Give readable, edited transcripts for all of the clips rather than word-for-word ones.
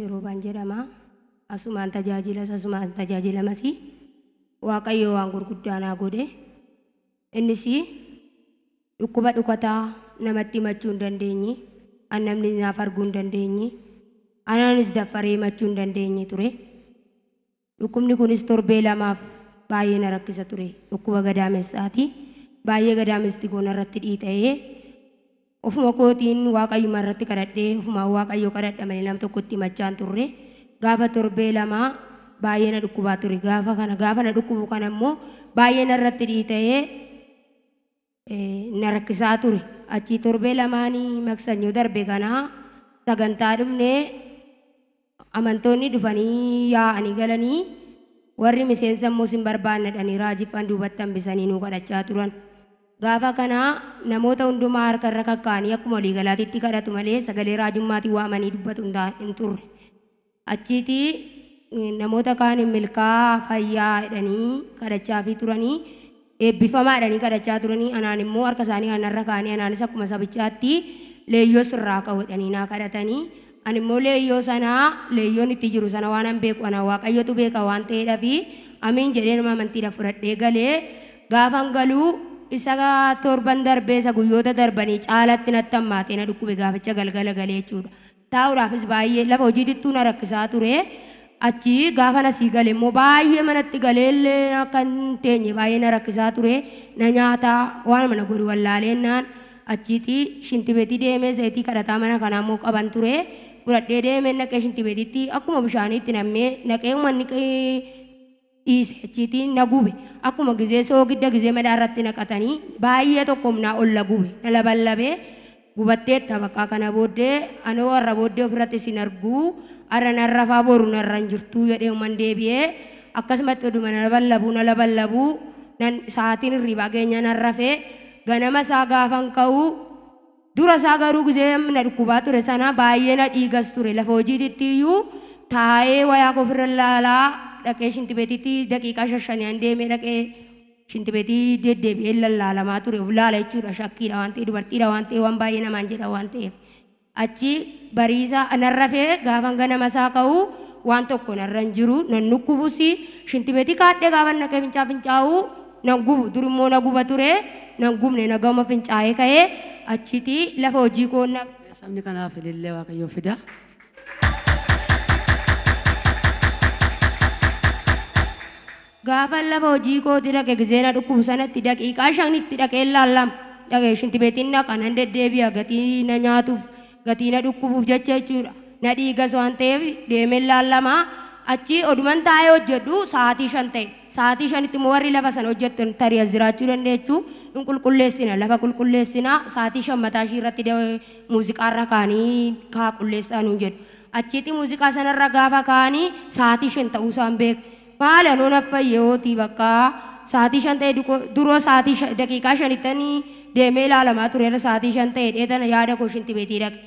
Roobaan jedhama. Asumaan tajaajilas asumaan tajaajilamas Waaqayyo waan gurguddaa naa godhe. Innis dhukkuba dhukataa namatti himachuu hin dandeenye, an namni naaf arguu hin dandeenye, anaanis daffaree himachuu hin dandeenye ture. Dhukkubni kunis torbee lamaaf baay'ee na rakkisa ture. Dhukkuba gadaamessaati. Baay'ee gadaamessi koo narratti dhiita'ee ofuma kootiin Waaqayyuma irratti kadhadhee ofumaan Waaqayyo kadhadha malee nam tokkotti himachaa hin turre. Gaafa torbee lamaa baay'ee na dhukkubaa ture. Gaafa kana gaafa na dhukkubu kana immoo baay'ee narratti dhiita'ee na rakkisaa ture. Achii torbee lamaanii maksanyoo darbe kanaa sagantaa dhufnee amantoonni dhufanii yaa'anii galanii warri miseensa immoo sin barbaanna jedhanii raajiffan duubatti hambisanii nuu kadhachaa turan. Gaafa kana namoota hundumaa harka irra kakkaa'anii akkuma waliigalaatitti kadhatu malee sagalee raajummaatiin waamanii dubbatu hin turre. Achiitii namoota kaan milkaa fayyaa jedhanii kadhachaafii turanii eebbifamaa jedhanii kadhachaa turanii anaan immoo harka isaanii kanarra kaa'anii anaanis akkuma sabichaatti leeyyoo sirraa ka'u jedhanii naa kadhatanii ani immoo leeyyoo sanaa leeyyoon itti jiru sana waan an beeku ana Waaqayyotu beeka waan ta'eedhaafi amiin jedhee nama amantiidha fudhadhee galee gaafan galuu isa torban darbee isa guyyoota darbanii caalatti natti hammaatee na dhukkube gaaficha galgala galee jechuudha. Taa'uudhaafis baay'ee lafa hojiitittuu na rakkisaa ture. Achi gaafa nasii gale immoo baay'ee manatti galeellee akka hin teenye baay'ee na rakkisaa ture. Na nyaataa waan mana godhu wallaaleennaan achiitii shintibeetii deemee zayitii kadhataa mana kanaa immoo qaban ture. Fudhadhee deemee naqee shintibeetitti akkuma bishaaniitti nammee naqee uummanni dhiise achiitii na gube. Akkuma gizee soogidda gizee madaa irratti naqatanii baay'ee tokko humnaa ol na gube. Na laballabee gubatteetta bakka kana booddee anoo warra booddee ofirratti sin arguu har'a narra faa boru narra hin jirtuu jedhee uumman deebi'ee akkasumatti oduma na laballabuu na laballabuu nan sa'aatiin hirribaa keenya nan rafee ganama isaa gaafan ka'uu dura isaa garuu gizee na dhukkubaa ture sana baay'ee na dhiigas ture lafa hojiititti iyyuu taa'ee wayaa koo ofirra laalaa dhaqee shintibeetitti daqiiqaa 5 an deemee dhaqee shintibeetii deddeebi'ee lallaalamaa ture of laala jechuudha shakkiidha waan ta'eef dubartiidha waan ta'eef waan baay'ee namaan jedha waan ta'eef. Achi bariisa nan rafee gaafan ganama isaa ka'u waan tokko narra hin jiru nan dhukkubus shintibeetii kaadhee gaafan naqee fincaa fincaa'u nan gubu dur immoo na guba ture nan gubne na gama fincaa'ee ka'ee achiitii lafa hojii koo na. Sabni kanaaf ilillee Waaqayyoo fida. Gaafa lafa hojii kootii dhaqe gizee na dhukkubu sanatti daqiiqaa 5tti dhaqee laallama. Dhaqee shintibeetiin naqa nan deddeebi'a gatii na nyaatuuf gatii na dhukkubuuf jecha jechuudha. Na dhiigas waan ta'eef deemee laallama. Achi oduman taa'ee hojjedhu sa'aatii 5 ta'e. Sa'aatii 5tti immoo warri lafa sana hojjettan tarii as jiraachuu dandeechu. Hin qulqulleessina lafa qulqulleessina sa'aatii 5 mataa ishii irratti muuziqaarra kaanii kaa qulleessaa nuun jedhu. Achitti muuziqaa sanarra gaafa kaanii sa'aatii 5 ta'uu isaan beeka. Maal anoo na fayyootii bakka sa'aatii 5 ta'e duroo sa'aatii daqiiqaa 5ttanii deemee ilaalamaa tureera sa'aatii 5 ta'e dheetana yaada koo shintibeetii dhaqe.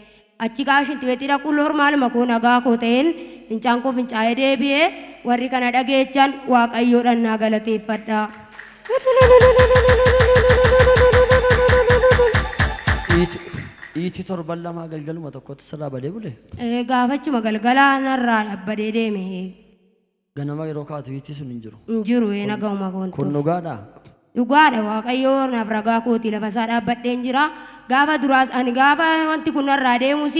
Achi gaafa shintibeetii dhaqu normaaluma koo nagaa koo ta'een fincaan koo fincaa'ee deebi'ee warri kana dhageechan Waaqayyoodhaan naa galateeffadha. Dhiitii torban lamaa galgaluma tokkotti sirraa badee bule. Gaafachuma galgalaa narraa dhabbadee deeme. Ganama yeroo kaatu hiitii sun hin jiru. Hin jiru nagahuma koon Kun dhugaadhaa? Dhugaadha Waaqayyoo naaf ragaa kooti lafa isaa dhaabbadheen jira. Gaafa duraas ani gaafa wanti kun narraa deemus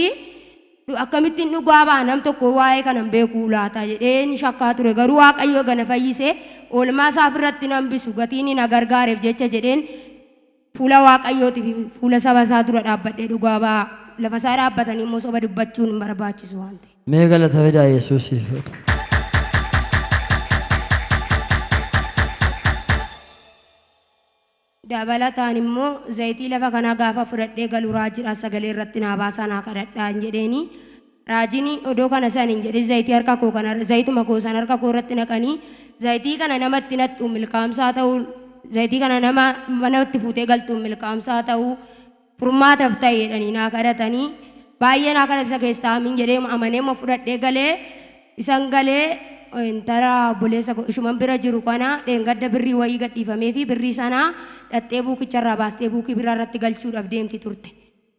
akkamittiin dhugaa ba'a nam tokko waa'ee kana hin beeku laata jedheen shakkaa ture garuu Waaqayyo gana fayyise oolmaa isaa ofirratti nan hambisu gatiin na gargaareef jecha jedheen fuula Waaqayyootii fi fuula saba isaa dura dhaabbadhee dhugaa ba'a. Lafa isaa dhaabbatanii immoo soba dubbachuun hin barbaachisu waan ta'eef. Mee galata fidaa Yesuusiif. Dabalataan immoo zayitii lafa kanaa gaafa fudhadhee galu raajiidhaan sagalee irratti naa baasaa naa kadhadhaa hin jedheeni. Raajiin odoo kana san hin jedhin zayitii harka koo kana zayituma koo san harka koo irratti naqanii zayitii kana namatti nattu milkaa'umsaa ta'uu zayitii kana nama manatti fuutee galtu milkaa'umsaa ta'uu furmaataaf ta'e jedhanii naa kadhatanii baay'ee naa kadhata isa keessaa amiin jedhee amanee immoo fudhadhee galee isan galee Intala obboleessa koo ishuman bira jiru kana dheengadda birrii wayii gadhiifamee fi birrii sana dhaxxee buukicharraa baastee buukii biraa irratti galchuudhaaf deemti turte.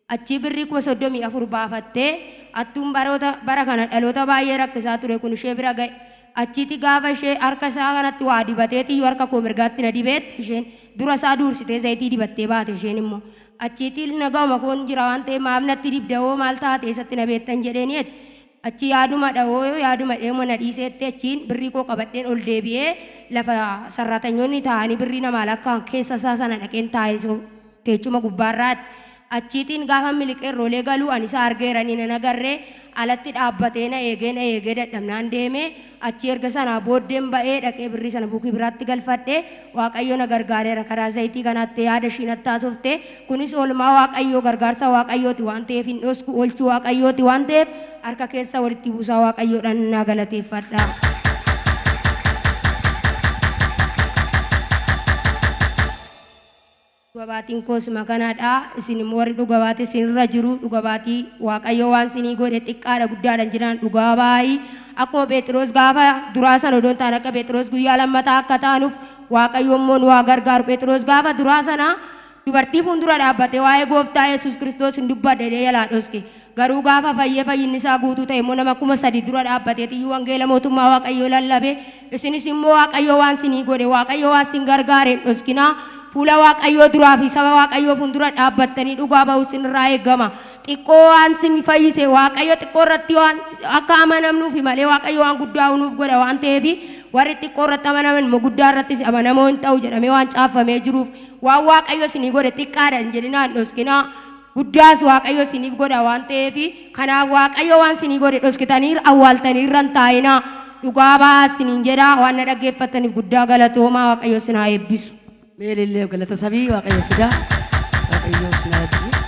Achii birrii 34,000 baafattee attuun baroota bara kana dhaloota baay'ee rakkisaa ture kun ishee bira ga'e. Achiiti gaafa ishee harka isaa kanatti waa dibateetiyyuu harka koo mirgaatti na dibeetti isheen dura isaa duursitee zayitii dibattee baate isheen immoo. Achiiti nagahuma koon jira waan ta'eef maaf natti dibda hoo maal taate eessatti na beektan jedheeni jette. Achi yaaduma dhahoo yaaduma dheema na dhiiseetti achiin birrii koo qabadheen ol deebi'ee lafa sarraatanyoonni taa'anii birrii namaa lakkaa'an keessa isaa sana dhaqeen taa'ee teechuma gubbaarraatti. Achiitiin gaafa miliqee roolee galuu ani isa argeeranii nan agarree alatti dhaabbatee na eegee na eegee dadhabnaan deemee achi erga sanaa booddeen ba'ee dhaqee birrii sana buukii biraatti galfadhee Waaqayyo na gargaareera karaa zayitii kanaatti yaada ishii natti haasofte. Kunis oolmaa Waaqayyoo gargaarsa Waaqayyooti waan ta'eef hin dhosku, oolchuu Waaqayyooti waan ta'eef harka keessa walitti buusaa Waaqayyoodhaan naa galateeffadha. Dhuga baatiin koos makanaadha. Isin immoo warri dhuga baate isinirra jiru dhuga baatii Waaqayyo waan isinii godhe xiqqaadha guddaadha hin jedhan dhugaa baayi. Akkuma Pheexiroos gaafa duraa sana odoo hin taane akka Pheexiroos guyyaa lammataa akka taanuuf Waaqayyo immoo nu haa gargaaru. Pheexiroos gaafa duraa sana dubartii fuuldura dhaabbatee waa'ee gooftaa Yesuus Kiristoos hin dubbadhe jedhee jalaa dhoske. Garuu gaafa fayyee fayyinni isaa guutuu ta'e immoo nama 3,000 dura dhaabbateetiyyuu wangeela mootummaa Waaqayyoo lallabe. Isinis immoo Waaqayyo waan isinii godhe, Waaqayyo waan isin gargaare hin dhoskinaa. Fuula Waaqayyoo duraa fi saba Waaqayyoo fuuldura dhaabbattanii dhugaa ba'uu isinirraa eegama. Xiqqoo waan isin fayyise Waaqayyo xiqqoo irratti waan akka amanamnuufi malee Waaqayyo waan guddaa nuuf godha waan ta'eef warri xiqqoo irratti amanaman immoo guddaa irrattis amanamoo hin ta'u jedhamee waan caaffamee jiruuf waan Waaqayyo isinii godhe xiqqaadha hin jedhinaa, hin dhoskinaa. Guddaas Waaqayyo isiniif godha waan ta'eef kanaaf Waaqayyo waan isinii godhe dhoskitanii awwaaltanii irra hin taa'inaa, dhugaa ba'aa isiniin jedha. Waan na dhaggeeffattaniif guddaa galatoomaa. Waaqayyo isin haa eebbisu. Mee ilillee galata sabii Waaqayyo fidaa. Waaqayyo isin haa eebbisu.